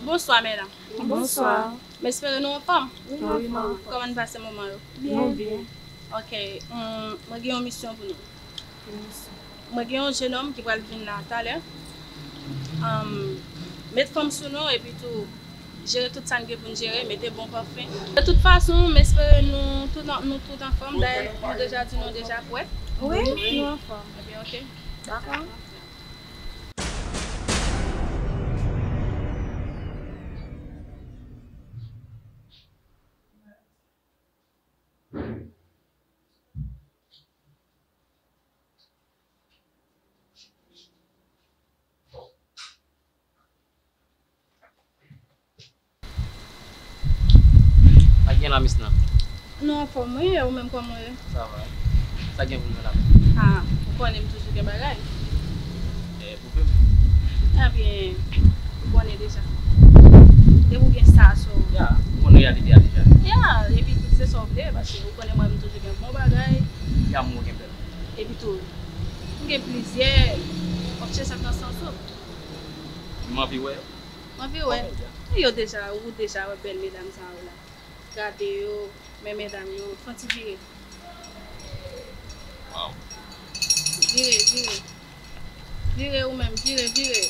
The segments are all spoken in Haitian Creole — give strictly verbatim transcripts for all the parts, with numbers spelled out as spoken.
Bonswa, medam. Bonswa. M espere nou anfòm. Wi, nou anfòm. Kòman n pase moman yo? Nou byen. Ok, hmm, mwen gen yon misyon pou nou. Mwen gen yon jenòm ki pral vin la talè. Anm, met fanm sou nou epi tou jere tout sa n gen pou n jere, mete bon pafen. De tout fason, m espere nou tout an, nou tout anfòm. Dayè, nou deja di nou deja prè. Wi, nou anfòm. Ebyen, ok. Dakò. Pa gen la, mis nan. Nou anfòm, wi, e ou menm, kòman w ye? Sa va. Sa gen pou nou la? Ah, ou konnen m toujou gen bagay. Eh, pwouve m. Ebyen, ou konnen deja. Depi w gen sa sou ou. Ya, ou konnen reyalite a deja. Ya, epi tout se sa w vle, paske ou konnen mwen, m toujou gen bon bagay. Ya, m gen bèl. Epi tou, m gen plizyè, w ap chèche ak nan sans ou. M anvi wè. M anvi wè. Ok, ya. Yo deja, ou deja wè bèl medam sa yo la. Gade yo, men medam yo, fè yon ti vire. Wow. Vire, vire. Vire ou menm, vire, vire.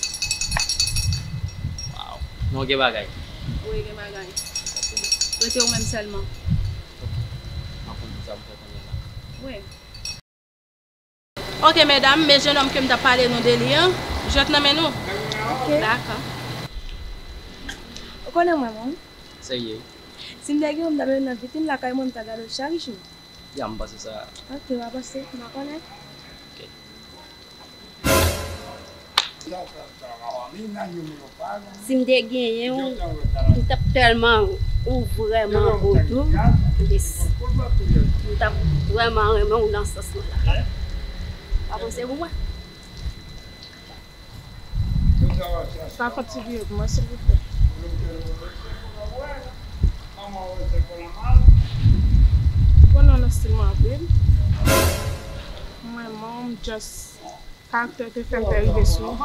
Wow. Non, gen bagay. Wi, gen bagay. Rete ou menm sèlman. Ok. M ap konn tout sa m fè kounye a la. Wi. Ok, medam, men jenòm ke m t ap pale nou de li an, jwèt nan men nou. Ok. Dakò. Ou konnen mwen menm? Serye? Si m te gen yon, m ta mennen nan vitin lakay mwen, m ta gade w chak jou. Ya, m panse sa. Ok, w a panse, m pa konnen. Ok. Si m te genyen w, m t ap tèlman ou vrèman bo tou. Yes. M t ap vrèman renmen w nan sans mwen la. Pa panse pou mwen. Sa fè ti vye pou mwen, silvouplè. Bon, non, non, stil mwen anpil. Mwen, mwen, m just Karaktè w te fè m te rive sou ou.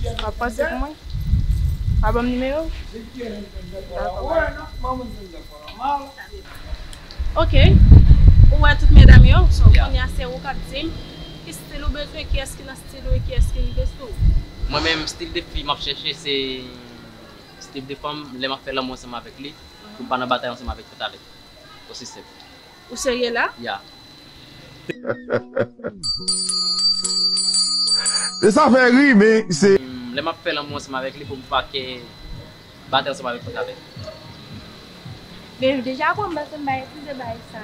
W ap panse pou mwen? W ap ban m nimewo w? Dakò, bye. Ok. Ou wè tout medam yo, so kounye a se ou k ap di m ki stil ou bezwen, kiyès ki nan stil ou e kiyès ki rive sou ou. Mwen menm, stil de fi m ap chèche, se stil de fanm, lè m ap fè lanmou ansanm avèk li, pou m pa nan batay ansanm avèk yo talè. Osi senp. Ou serye la? Ya. E sa fè ri, men se. Lè m ap fè lanmou ansanm avèk li pou m pa ke batay ansanm avèk pantalè. Men deja pran m panse m bay eskize bay sa.